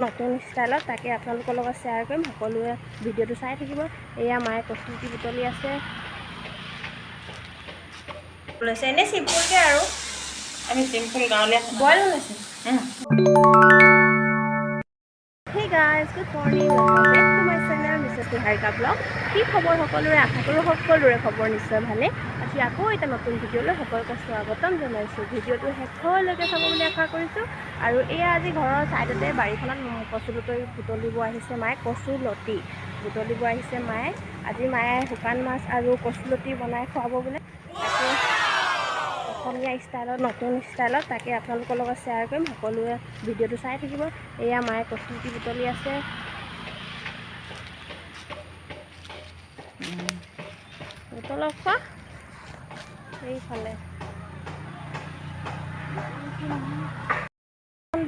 নতুন ষ্টাইলত তাকে আপোনালোকৰ লগত শ্বেয়াৰ কৰিম। সকলোৱে ভিডিঅ'টো চাই থাকিব। এয়া মায়ে কচুলতি বুটলি আছে, লৈছে এনেই চিম্পুলকৈ আৰু আমি চিম্পুল গাঁৱলীয়া খানা। বইল বনাইছে। Hey guys, good morning, welcome back to my channel Mrs Niharika Vlog। কি খবৰ সকলোৰে? আশা কৰোঁ সকলোৰে খবৰ নিশ্চয় ভালে। আজি আকৌ এটা নতুন ভিডিঅ'লৈ সকলোকে স্বাগতম জনাইছোঁ। ভিডিঅ'টো শেষলৈকে চাব বুলি আশা কৰিছোঁ। আৰু এয়া আজি ঘৰৰ ছাইডতে বাৰীখনত কচুলতি বুটলিব আহিছে মায়ে, কচুলতি বুটলিব আহিছে মায়ে। আজি মায়ে শুকান মাছ আৰু কচুলতি বনাই খুৱাব বোলে, তাকে অসমীয়া ষ্টাইলত, নতুন ষ্টাইলত তাকে আপোনালোকৰ লগত শ্বেয়াৰ কৰিম। সকলোৱে ভিডিঅ'টো চাই থাকিব। এয়া মায়ে কচুলতি বুটলি আছে, বুটলক খোৱা এইফালে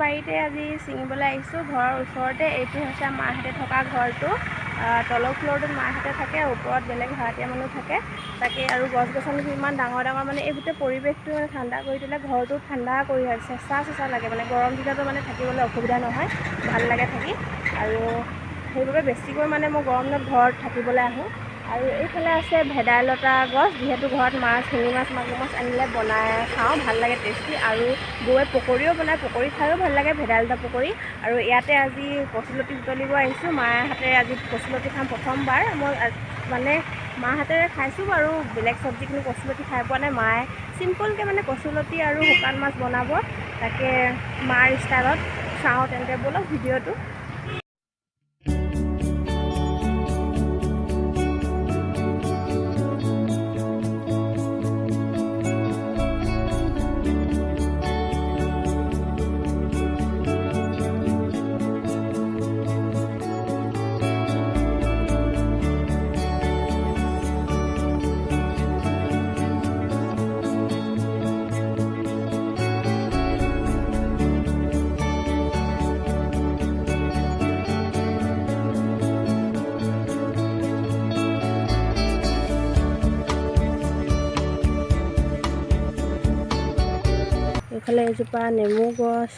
বাৰীতে আজি ছিঙিবলৈ আহিছোঁ ঘৰৰ ওচৰতে। এইটো হৈছে মাহঁতে থকা ঘৰটো। তলৰ ফ্ল'ৰটোত মাহঁতে থাকে, ওপৰত বেলেগ ভাড়াতীয়া মানুহ থাকে। তাকে আৰু গছ গছনিবোৰ ইমান ডাঙৰ ডাঙৰ, মানে এই গোটেই পৰিৱেশটো মানে ঠাণ্ডা কৰি তোলে, ঘৰটো ঠাণ্ডা কৰি চেঁচা চেঁচা লাগে, মানে গৰম দিনতো মানে থাকিবলৈ অসুবিধা নহয়, ভাল লাগে থাকি। আৰু সেইবাবে বেছিকৈ মানে মই গৰম দিনত ঘৰত থাকিবলৈ আহোঁ। আৰু এইফালে আছে ভেদাইলতা গছ, যিহেতু ঘৰত মাছ, শিঙি মাছ, মাগুৰ মাছ আনিলে বনাই খাওঁ, ভাল লাগে, টেষ্টি। আৰু বৌয়ে পকৰীও বনায়, পকৰী খায়ো ভাল লাগে, ভেদাইলতা পকৰী। আৰু ইয়াতে আজি কচুলতি বুটলিব আহিছোঁ। মাৰ হাতেৰে আজি কচুলতি খাম প্ৰথমবাৰ। মই মানে মাৰ হাতেৰে খাইছোঁ বাৰু বেলেগ চব্জি, কিন্তু কচুলতি খাই পোৱা নাই। মায়ে চিম্পলকৈ মানে কচুলতি আৰু শুকান মাছ বনাব, তাকে মাৰ ষ্টাইলত চাওঁ। তেন্তে ব'লক ভিডিঅ'টো। এইফালে এজোপা নেমু গছ।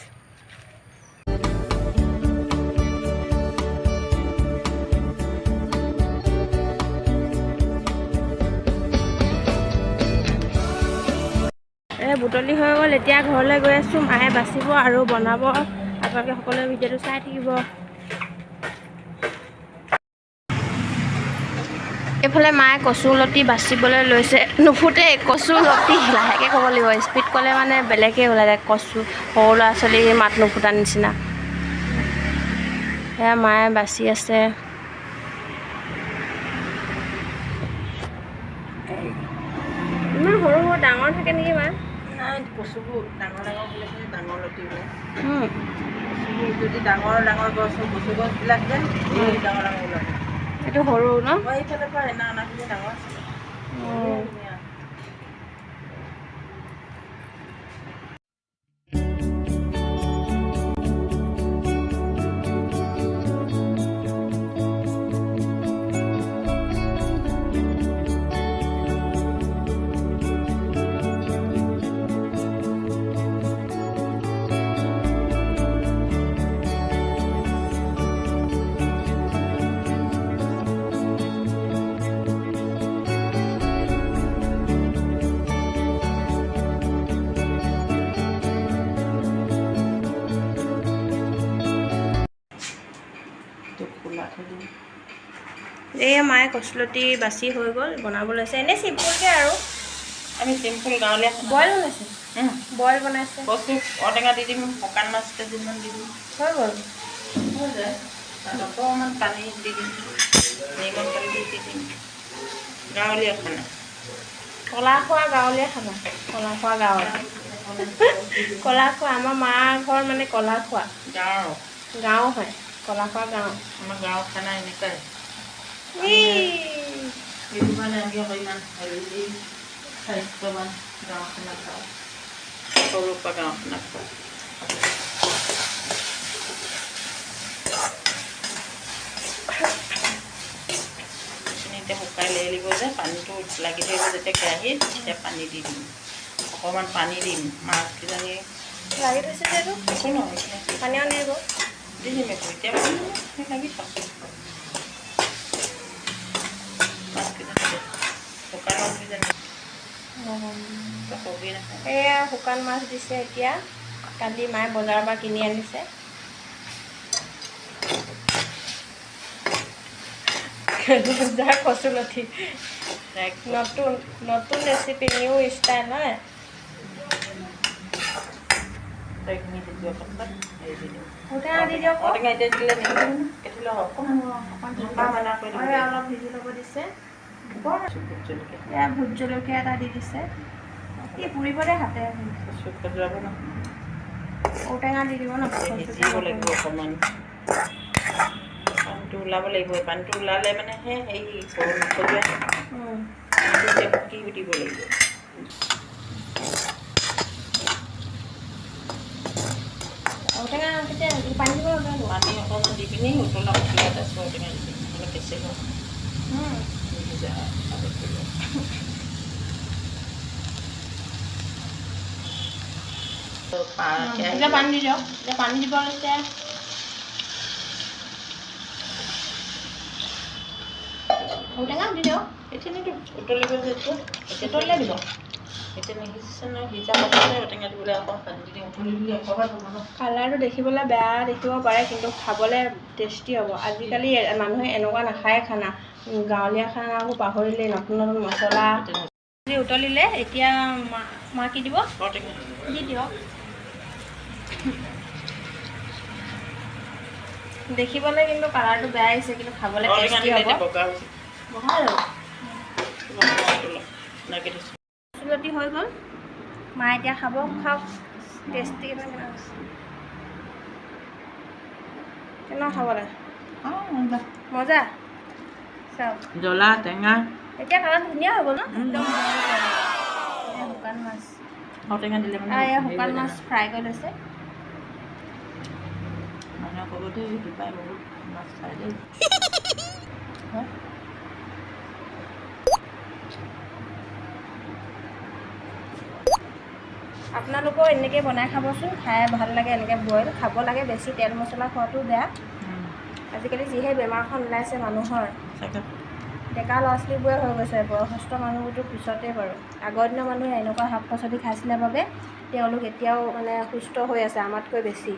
এই বুটলি হৈ গ'ল, এতিয়া ঘৰলৈ গৈ আছোঁ। মায়ে বাচিব আৰু বনাব। আপোনালোকে সকলোৱে ভিডিঅ'টো চাই থাকিব। এইফালে মায়ে কচুলতি বাচিবলৈ লৈছে। নুফুটে কচুলতি, লাহেকৈ ক'ব লাগিব, স্পীড ক'লে মানে বেলেগেই ওলাই যায়। কচু সৰু ল'ৰা ছোৱালীৰ মাত নুফুটা নিচিনা। সেয়া মায়ে বাচি আছে। ইমান সৰু সৰু ডাঙৰ থাকে নেকি মা? নাই, কচুবোৰ ডাঙৰ ডাঙৰ হ'লে ডাঙৰ লতি ওলায়। কচুবোৰ যদি ডাঙৰ ডাঙৰ গছ, কচু গছবিলাক যে এই ডাঙৰ ডাঙৰ ওলাব। এইটো সৰু ন? মই এইফালৰ পৰা এনা অনাখিনি ডাঙৰ আছিলে। ধুনীয়া। এয়া মায়ে কচুলতি বাচি হৈ গ'ল, বনাব লৈছে এনেই চিম্পুলকৈ আৰু আমি চিম্পুল গাঁৱলীয়া খানা। বইল বনাইছে, বইল বনাইছে। কচু ঔটেঙা দি দিম, শুকান মাছ কেইযোৰমান দি দিম, হৈ গ'ল, হৈ যায়। তাত অকণমান পানী দি দিম, নিমখ হালধি দি দিম। গাঁৱলীয়া খানা, কলা খোৱা গাঁৱলীয়া খানা। কলা খোৱা গাঁৱৰ, কলা খোৱা আমাৰ মাৰ ঘৰ মানে কলা খোৱা গাঁৱৰ গাঁও হয়, কলা খোৱা গাঁও। আমাৰ গাঁৱৰ খানা এনেকুৱাই। সেইটো কাৰণে আমি আকৌ ইমান হেল্ডি, স্বাস্থ্যৱান গাঁৱৰ খানা খাওঁ, সৰুৰ পৰা গাঁৱৰ খানা খোৱা। এইখিনি এতিয়া শুকাই লেৰেলিব যে পানীটো লাগি ধৰিব যেতিয়া কেৰাহীত, তেতিয়া পানী দি দিম, অকণমান পানী দিম। মাছকেইজনী লাগি থৈছে যে এইটো। একো নহয়, এইখিনি পানী আনিব। দিম একো এতিয়া লাগি থাক। এয়া শুকান মাছ দিছে এতিয়া, কালি মায়ে বজাৰৰ পৰা কিনি আনিছে। কচুলতি নতুন নতুন ৰেচিপি, নিউ ষ্টাইল হয়। অলপ ভিজি ল'ব দিছে, এয়া ভোট জলকীয়া এটা দি দিছে। কি পুৰিব দে হাতে, ঔটেঙা দি দিব ন, অকণমান পানীটো ওলাব লাগিব। পানীটো ওলালে মানে সেই হেৰি নখজুৱাই কি দিব লাগিব। ঔটেঙা কেতিয়া পানী দিব লাগিব? পানী অকণমান দি পিনি উতলা উতলাই তাৰপিছত ঔটেঙা দি দিম, নহ'লে কেঁচেই হ'ব। এতিয়া পানী দি দিয়ক, এতিয়া পানী দিব লৈছে। ঔটেঙা দি দিয়ক। এইখিনিতো উতলিব যেতিয়া উতলিলে দিব। এতিয়া নিসিজিছে নহয়, সিজা পাছতে ঔটেঙা দিবলৈ অকণ পানী দি দিওঁ, উতলি দিলে অকণমান হ'ব ন। কালাৰটো দেখিবলৈ বেয়া দেখিব পাৰে, কিন্তু খাবলৈ টেষ্টি হ'ব। আজিকালি মানুহে এনেকুৱা নাখায় খানা, গাঁৱলীয়া খানাবোৰ পাহৰিলে, নতুন নতুন মছলা। উতলিলে এতিয়া মা কি দিব? দি দিয়ক। দেখিবলৈ কিন্তু কালাৰটো বেয়া আহিছে, কিন্তু খাবলৈ টেষ্টি হ'ব। কচুলতি হৈ গ'ল, মা এতিয়া খাব। খাওক, টেষ্টি কেনেকুৱা কেনেকুৱা খাবলৈ মজা। চাওক জ্বলা টেঙা, এতিয়া কালাৰ ধুনীয়া হৈ গ'ল ন, একদম শুকান মাছ ঔটেঙা দিলে মানে শুকান মাছ ফ্ৰাই কৰি লৈছে। মানুহে ক'ব দেই দীপাই বহুত মাছ খায় দেই। আপোনালোকেও এনেকৈ বনাই খাবচোন, খাই ভাল লাগে। এনেকৈ বইল খাব লাগে, বেছি তেল মছলা খোৱাটো বেয়া। আজিকালি যিহে বেমাৰখন ওলাইছে মানুহৰ, ডেকা ল'ৰা ছোৱালীবোৰে হৈ গৈছে, বয়সস্থ মানুহবোৰতো পিছতে বাৰু। আগৰ দিনৰ মানুহে এনেকুৱা শাক পাচলি খাইছিলে বাবে তেওঁলোক এতিয়াও মানে সুস্থ হৈ আছে আমাতকৈ বেছি।